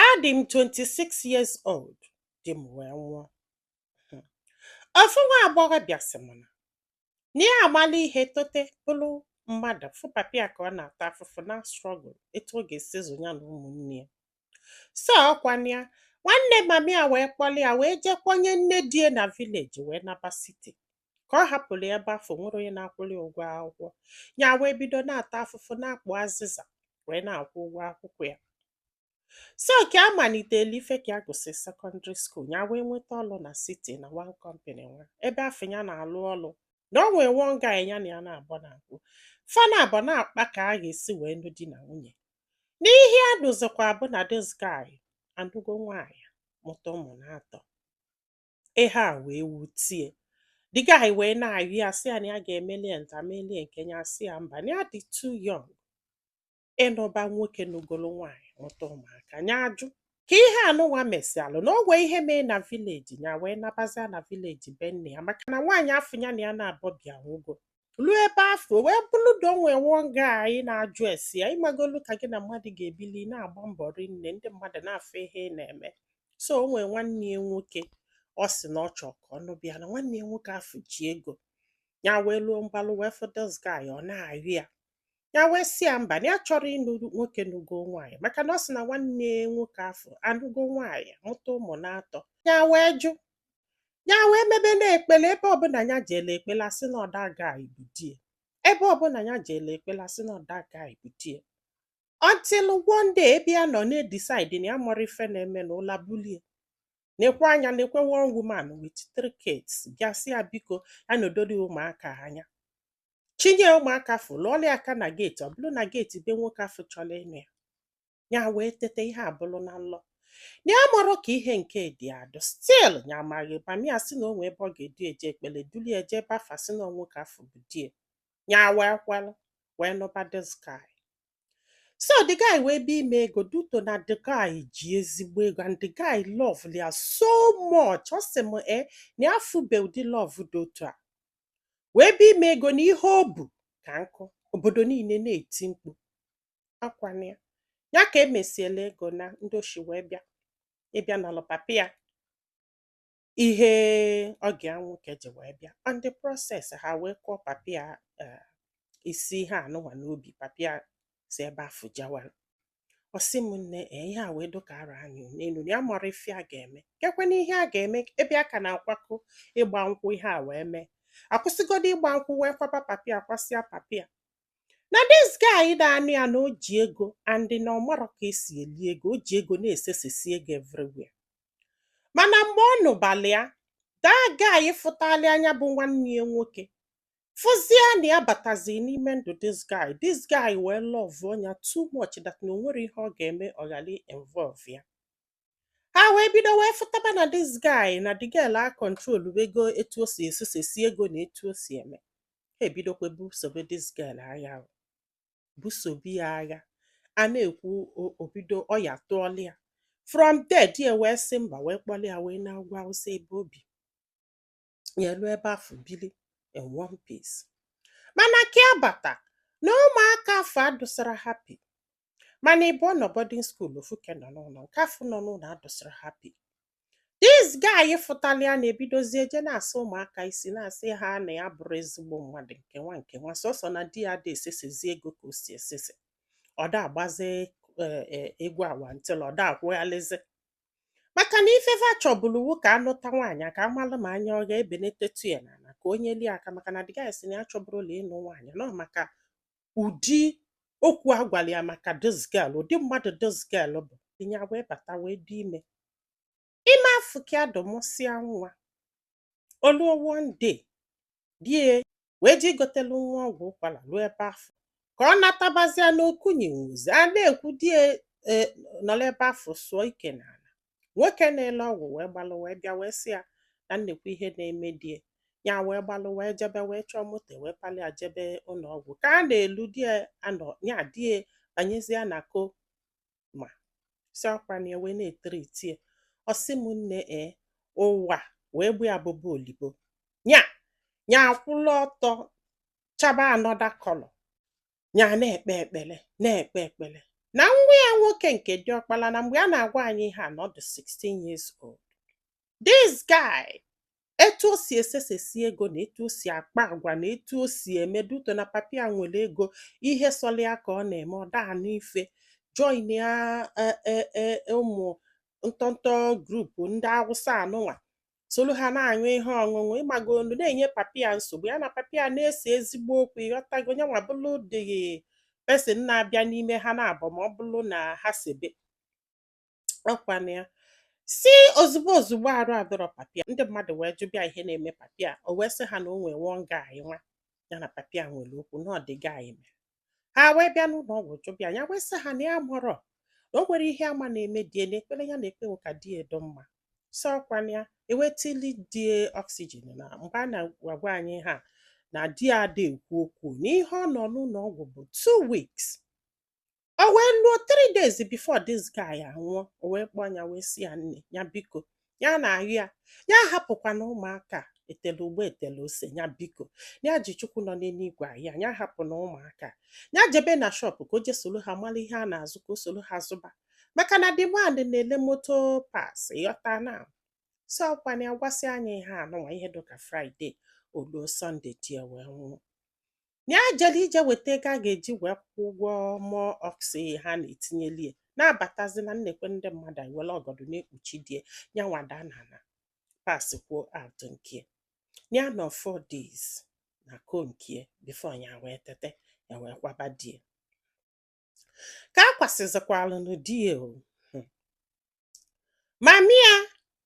Adị m 26 years old, di m wee nwụọ. Ofu nwa agbọghọbịa sị m na ya amala ihe tote bụrụ mmadụ, fụ papa ya ka ọ na-ata afụfụ na struggle etu ọ ga-esi zụ ya na ụmụnne ya. So ọkwana ya, nwanne mami ya wee kpọlị ya wee jee kpọnye nne di ya na village, wee naba city ka ọ hapụrụ ya ebe afọ nwere onye na-akwụrụ ya ụgwọ akwụkwọ. Ya wee bido na-ata afụfụ, na-akpụ azịza wee na-akwụ ụgwọ akwụkwọ ya. So ka a malitela ife ka ya gụsị secondary school, ya wee nweta ọlụ na city na one company nwa ebe afọ ya na-alụ ọlụ, na o nwee one guy ya na ya na-abọ na-akwụ fa na-abọ na-akpa ka a ga-esi wee nụ di na nwunye. N'ihe a nụzikwa bụ na this guy anụgo nwaanyị, mụta ụmụ na-atọ. Ihe a wee wutie the guy, wee na-ayụ ya, sị ya na ya ga-emeli ya nta melie nke ya, sị ya mba, na ya dị too young ịnụba nwoke nụgolo nwaanyị, mụta ụmụaka. Nya ajụ. Ka ihe anụnwa mesịalụ na o nwee ihe mee na village, ya wee nabazia na village be nne ya, maka na nwaanyị afọ ya na ya na-abọ bịa nwụgo. Ruo ebe afọ wee bụrụ na o nwee one guy na-ajụ esi ya, ịmagolu ka gị na mmadụ ga-ebili na-agba mbọ rinne, ndị mmadụ na-afụ ihe ị na-eme. So o nwee nwanne ya nwoke ọ sị na ọ chọọ ka ọ nụbịa, na nwanne ya nwoke afọ ji ego. Ya wee luo mgbalụ wee fụ this guy, ọ na-ayụ ya. Ya wee sị ya mba, na ya chọrọ ịnụ nwoke nụgo nwaanyị, maka na ọ sị na nwanne ya nwoke afọ anụgo nwaanyị, mụta ụmụ na-atọ. Ya wee jụ. Ya wee mebe na-ekpele, ebe ọbụla ya jele ekpele, asị na ọ that guy bụ di ya. Ebe ọbụla ya jele ekpele, asị na ọ that guy bụ di ya, until one day ebe ya nọ na-edecide na ya mara ife na-eme na ụla bulie, nekwe anya, nekwe one woman with three kids bịa, sị ya biko, ya nọdoro ụmụaka anya, chinye ụmụaka fụ lụọla ya aka na gate. Ọ bụrụ na gate be nwoke afọ chọrọ ịnụ ya. Ya wee tete, ihe abụrụ na nlọ, na ya mụrụ ka ihe nke dị adụ. Still ya amaghị. Mami ya sị na o nwee ebe ọ ga-edu eje ekpele, duli eje ebe afa, sị na nwoke afọ bụ die. Ya wee kwelụ, wee nụba this guy. So the guy wee bịa ime ego due to na the guy ji ezigbo ego, and the guy love ya so much. Ọ sị m na ya fube ụdị love dị otu a. Wee bịa ime ego na ihe o bu ka nkụ, obodo niile na-eti mkpu akwana ya. Ya ka emesiela ego na ndị oshi wee bịa ịbịa nalụ papa ya ihe ọ ga nwoke ji wee bịa. On the process, ha wee kụọ papa ya isi ihe anụnwa n'obi. Papa ya si ebe afụ jewara. Ọ sị m nne, ihe a wee dụka ara anya n'elu, na ya mara ife a ga-eme, kekwana ihe a ga-eme ebe a ka na-akwakọ ịgba nkwụ. Ihe a wee mee, akwụsịgodo ịgba nkwụ, wee kwaba papa ya, kwasịa papa ya na this guy na-anụ ya, na o ji ego and na ọ marọ ka esi eli ego. O ji ego na-esesesi ego everywhere. Mana mgbe ọ nụbalị ya, that guy fụtali anya bụ nwanne ya nwoke, fụzie na ya batazi n'ime ndụ this guy. This guy wee love ya too much that na o nwere ihe ọ ga-eme ọ ghara involve ya. Ha wee bido wee fụtaba na this guy na the girl a control ego, etu o si esesesi ego na etu o si eme. Ha ebidokwa busobe this girl agha o. Busobi ya agha a na-ekwu, obido ọya tụọla ya. From there, di ya wee sị mba, wee kpọrọ ya wee na ugwu Awụsa ebe obi ya elu, ebe afọ bili in one piece. Mana ka ya bata na ụmụaka afọ adụsara happy, mana ịbụọ nọ boarding school, ofuke nọ n'ụlọ, nke afọ nọ n'ụlọ adụsara happy. This guy fụtala ya na-ebidozi eje na-asa ụmụaka isi, na-asị ha na ya bụrụ ezigbo mmadụ, nke nwa nke nwa sọsọ na di ya dị esesezi ego ka o si esese, ọ da agbazi egwu awantịl, ọ da akwụghalizi, maka na ifefe chọbụrụ wu ka anụta nwaanyị, ka amalụ ma anya ọ ga-ebenetetu ya n'ala ka onye lie aka, maka na the guy sị na ya chọbụrụla ịnụ nwaanyị nọ maka ụdị okwu a gwara ya maka this girl, ụdị mmadụ this girl bụ. Ya wee bata, wee dị ime. Ime afọ ka adọmụsịa nwa oluo. One day, die wee ji gotelu nwa ọgwụ ụkwara, ruo ebe afọ ka ọ natabazia n'okunyenwuzi a na-ekwu, die nọrọ ebe afọ sụọ ike n'ala. Nwoke na-ele ọgwụ wee gbalụ wee bịa, wee sị ya na nnekwu ihe na-eme die. Ya wee gbalụ wee jebe, wee chọọ moto, wee pali ya jebe ụlọ ọgwụ. Ka a na-elu, die anọ ya, die banyezie na coma, si ọkwa na ya wee na-etreati ya. Ọ sị m nne, ụwa wee gbu ya bụba olibo nya nya akwụla ọtọ, chaba another color. Nya na-ekpe ekpere, na-ekpe ekpere na nwa ya. Ya nwoke nke diọkpala, na mgbe a na-agwa anyị ihe a na ọ dị 16 years old. This guy, etu o si esesesi ego na etu o si akpa agwa na etu o si eme duto na papi ya nwere ego, ihe sọlị ya ka ọ na-eme. Ọ daa n'ife join ya ụmụ ntọntọ group ndị Awụsa anụnwa, soro ha na-aṅụ ihe ọṅụṅụ, ịmago onu na-enye papi ya nsogbu. Ya na papi ya na-ese ezigbo okwu, ịghọtago? Nyanwa bụlụ the person na-abịa n'ime ha na-abụ ma ọ bụrụ na ha sebe ọkwana ya si ozugbo ozugbo arụ adọrọ papi ya. Ndị mmadụ wee jụbịa ihe na-eme papi ya, o wee sị ha na o nwee one guy nwa ya na papi ya nwere okwu na ọ dị guy mere ha wee bịa n'ụlọ ọgwụ jụbịa ya, wee sị ha na ya mụrọ, na o nwere ihe ama na-eme die, na ekpere ya na-ekpe bụ ka di edo mma. Sọ ọkwana ya ewetili die oxygen. Na mgbe a na-agwa anyị ha na di ya ada ekwu okwu na ihe ọ nọ n'ụlọ ọgwụ bụ 2 weeks, o wee lụọ 3 days before this guy anwụọ. O wee kpọọ ya wee sị ya, nne ya, biko, ya na-ayọ ya, ya hapụkwana ụmụaka etele ugbo etele ose, ya biko, ya ji Chukwu nọ n'eluigwe ya, ya hapụ na ụmụaka, ya jebe na shop ka o jee soro ha mara ihe a na-azụ, ka o soro ha zụba, maka na the man na-ele motor parts, ịghọta? Na so ọkwana ya gwasị anyị ihe anụnwa ihe dịka Friday, oluo Sunday, di ya wee nwụọ. Ya jere ije weta ego a ga-eji wee kwụ ụgwọ mụọ oxy ha na-etinyeli ya, na-abatazi na nnekwe ndị mmadụ ewere ọgọdọ na-ekpuchi die ya, nwada na na pass kwuo out nke ya nọ 4 days na ko nke before ya wee tete, ya wee kwaba die ka a kwasịzikwalụ di ya o. Mami ya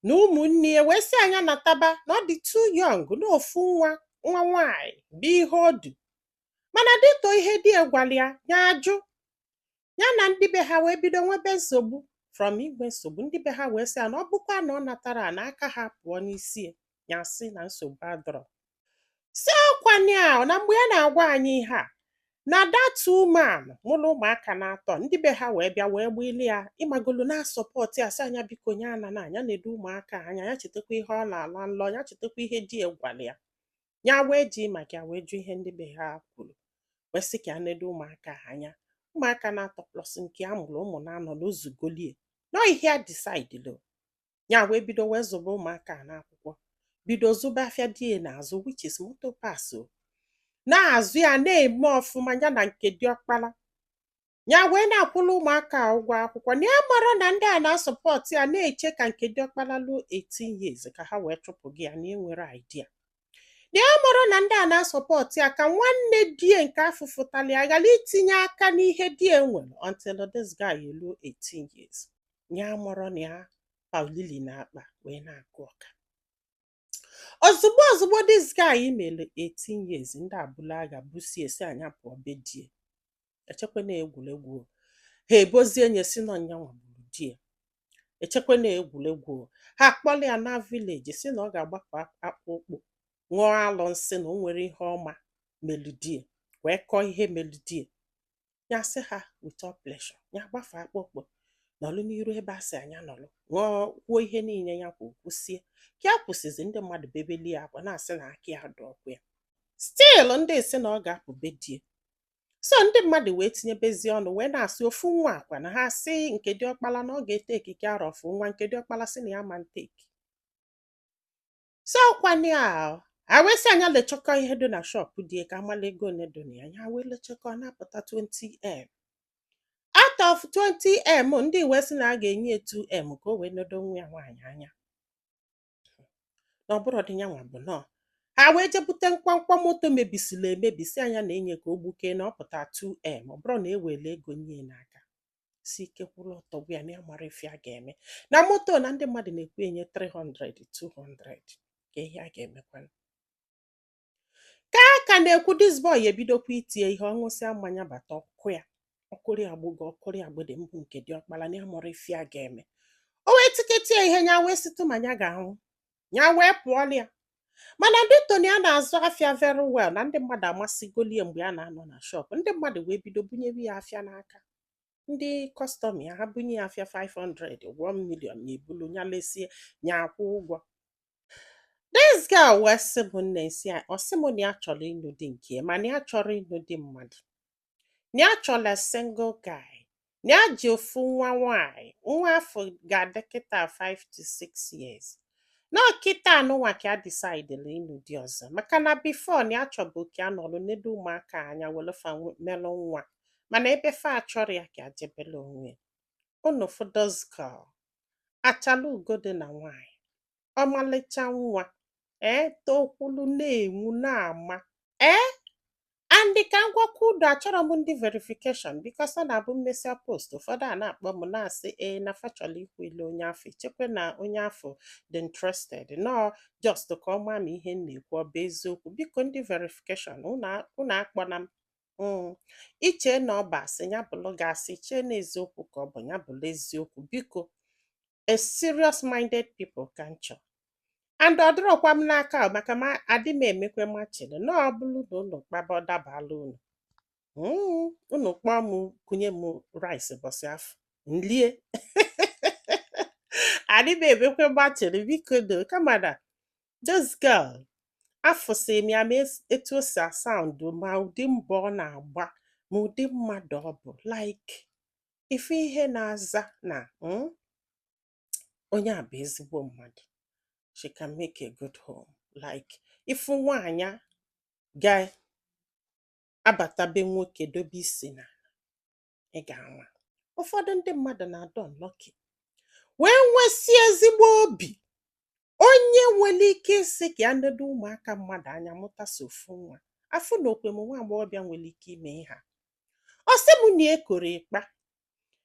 na ụmụnne ya wee sị anya nataba na ọ dị too young, na ofu nwa nwa nwanyị bụ ihe o du, mana dịtọ ihe di ya gwara ya, ya ajụ. Ya na ndị be ha wee bido nwebe nsogbu. From inwe nsogbu, ndị be ha wee sị ya na ọ bụkwa na ọ natara na aka ha pụọ n'isi ya. Ya sị na nsogbu adọrọ. Si ọkwani a na mgbe ya na-agwa anyị ihe a na that woman mụrụ ụmụaka na-atọ, ndị be ha wee bịa wee gbili ya, ịmagolu na support ya, sị anya biko, nye ana na anya na-edu ụmụaka anya, ya chetakwa ihe ọ na-ala nlọ, ya chetakwa ihe di ya gwara ya. Ya wee ji maka ya wee jụ ihe ndị be ha kwuru, wee sị ka ya nedo ụmụaka anya, ụmụaka na-atọ plus nke a mụrụ ụmụ na-anọ n'ozugolie nọ ihe a decide lo. Ya wee bido wee zụba ụmụaka a n'akwụkwọ, bido zụba afịa die n'azụ, which is motor parts o na-azụ ya, na-eme ọfụma. Ya na nke diọkpara ya wee na-akwụrụ ụmụaka a ụgwọ akwụkwọ, na ya mara na ndị a na-asupport ya, na-eche ka nke diọkpara luo 18 years ka ha wee chụpụ gị ya, na enwere idea na ya mara na ndị a na-asupport ya ka nwanne die nke afọ fụtara ya ghara itinye aka n'ihe die nwere until this guy eluo 18 years. Ya mara na ya paulili na akpa wee na-akụ ọka. Ozugbo ozugbo this guy mere 18 years, ndị abụla agha busie esi anya pụọ be die. Echekwa na egwuregwu o. Ha ebozie nye si na ọnyanwa gburu die. Echekwa na egwuregwu o. Ha akpọla ya na village, si na ọ ga-agbapụ akpụkpọ ṅụọ alụ nsị, na o nwere ihe ọma melu die, wee kọọ ihe melu die. Ya sị ha with all pleasure, ya gbafe akpụkpọ nọlụ n'iru ebe a sị anya nọlụ ṅụọ, kwuo ihe niile ya kwu, kwụsie. Ka ya kwụsịzi, ndị mmadụ bebeli ya akwa, na-asị na aka ya dị ọkụ ya. Still ndị sị na ọ ga-apụ be die. So ndị mmadụ wee tinyebezie ọnụ, wee na-asị ofu nwa akwa na ha sị nke diọkpala na ọ ga-ete ekike arọ ofu nwa, nke diọkpala sị na ya ma nteki. So ọkwani a a wee sị anya lechọkọ ihe dị na shop die ka amala ego one dị na ya. Ya wee lechọkọ, na-apụta 20M out of 20M. Ndị wee sị na a ga-enye ya 2M ka o wee nodo nwa ya nwaanyị anya, na ọ bụrụ dị ya nwa bụ nọọ. Ha wee jebute nkwankwa moto mebisiri emebisi anya na-enye ka o gbukee, na ọ pụta 2M. Ọ bụrụ na ewere ego nye ya n'aka, si ike kwụrụ ọtọ gwa ya na ya mara ife a ga-eme na moto, na ndị mmadụ na-ekwu enye 300 200 ka ihe a ga-emekwanụ. Ka a ka na-ekwu, this boy ebidokwa itie ihe, ọ ṅụsịa mmanya bata, ọkụ ya ọkụrụ ya gbugo ọkụrụ ya gbede mbụ nke diọkpala, na ya mara ife a ga-eme. O wee tiketie ihe, ya wee sịtụ ma ya ga-anwụ, ya wee pụọla ya. Mana ndị Tony a na-azụ afịa very well, na ndị mmadụ amasịgolie mgbe a na-anọ na shop, ndị mmadụ wee bido bunyewe ya afịa n'aka. Ndị customer ya, ha bunye ya afịa 500 1 million na ebulu ya, lesie ya, akwụ ụgwọ. This girl wee sị m, nne, nsị ya, ọ sị m na ya chọrọ ịnụ di nke ya, mana ya chọrọ ịnụ di mmadụ, na ya chọrọ a single guy. Na ya ji ofu nwa nwaanyị, nwa afọ ga-adị kịta 5 to 6 years. Na kịta anụnwa ka ya decide ịnụ di ọzọ, maka na before na ya chọbụ ka ya nọrọ nedo ụmụaka anya were fa melụ nwa, mana ebe fa achọrọ ya ka ya jebele onwe ya. Unu fụ this girl, achala ugo dị na nwaanyị, ọmalịcha nwa, ee, tokwulu na-enwu na-ama. Ee, and ka m gwakwa unu, achọrọ m ndị verification, because ọ na-abụ mmesịa post, ụfọdụ a na-akpọ m na-asị, ee, na fa chọrọ ikwu ilu onye afọ, echekwa na onye afọ dị interested nọọ, just ka ọ maa ma ihe m na-ekwu ọ bụ eziokwu. Biko, ndị verification, unu akpọna m. Iche na ọ bụ asị, ya bụlụ gị asị. Chee na eziokwu ka ọ bụ, ya bụlụ eziokwu. Biko, a serious minded people ka m chọrọ, and ọ dịrọkwa m n'aka o, maka ma adị m emekwe matching na ọ bụrụ na unu kpaba, ọ dabala unu, unu kpọọ m, kunye m rice bọsị afọ nlie. Adị m emekwe matching, biko do. Kama na this girl, afụsị m ya, ma etu o si asound, ma ụdị mbọ ọ na-agba, ma ụdị mmadụ ọ bụ, like ife ihe na-aza na onye a bụ ezigbo mmadụ. She can make a good home. Like ifu nwaanyị ga-abata be nwoke dobe isi n'ala, ị ga-ama. Ụfọdụ ndị mmadụ na-adọ unlucky wee nwesie ezigbo obi, onye nwere ike ịsị ka ya nedo ụmụaka mmadụ anya, mụtasa ofu nwa afụ na okwe m. Nwa agbọghọbịa nwere ike ime ihe a, ọ sị m na ekoro ịkpa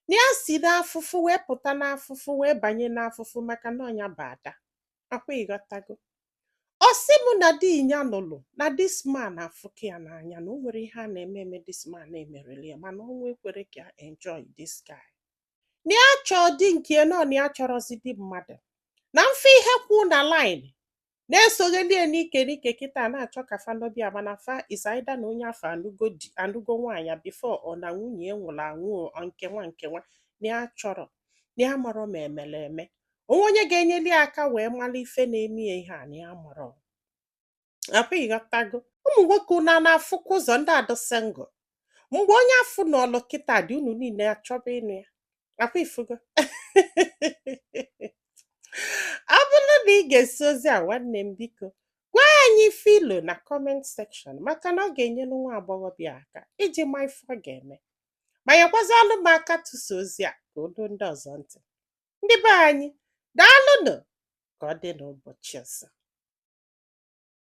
na ya si n'afụfụ wee pụta n'afụfụ wee banye n'afụfụ, maka na ọnya bụ ada akwa. Ịghọtago? Ọ sị m na di ya nụlụ na this man afụka ya n'anya, na o nwere ihe a na-eme eme, this man emerele ya, mana ọnwụ ekwere ka ya enjoy this guy. Na ya chọọ di nke ya, nọ na ya chọrọzi di mmadụ na mfe ihe kwu na line na-esogheli n'ike n'ike kịta na-achọ ka fa nọbịa, mana fa is either na onye afọ anụgo di, anụgo nwaanyị before, ọ na nwunye ya nwụrụ anwụ, ọ nke nwa nke nwa na ya chọrọ, na ya marọ ma emere eme onwe onye ga-enyeli ya aka wee mara ife na-eme ya ihe a, na ya marọ akwa. Ịghọtago? Ụmụ nwoke, unu a na-afụkwa ụzọ ndị adị single mgbe onye afụ n'ọlụ kịta dị, unu niile achọba ịnụ ya akwa. Ifugo? Ọ bụrụ na ị ga-esi ozi a, nwanne m, biko gwa anyị filo na comment section, maka na ọ ga-enyere nwa agbọghọbịa aka iji ma ife ọ ga-eme, ma nyekwazalụ m aka tụsa ozi a ka o ruo ndị ọzọ ntị. Ndị be anyị, daalụnụ. Ka ọ dị n'ụbọchị ọzọ.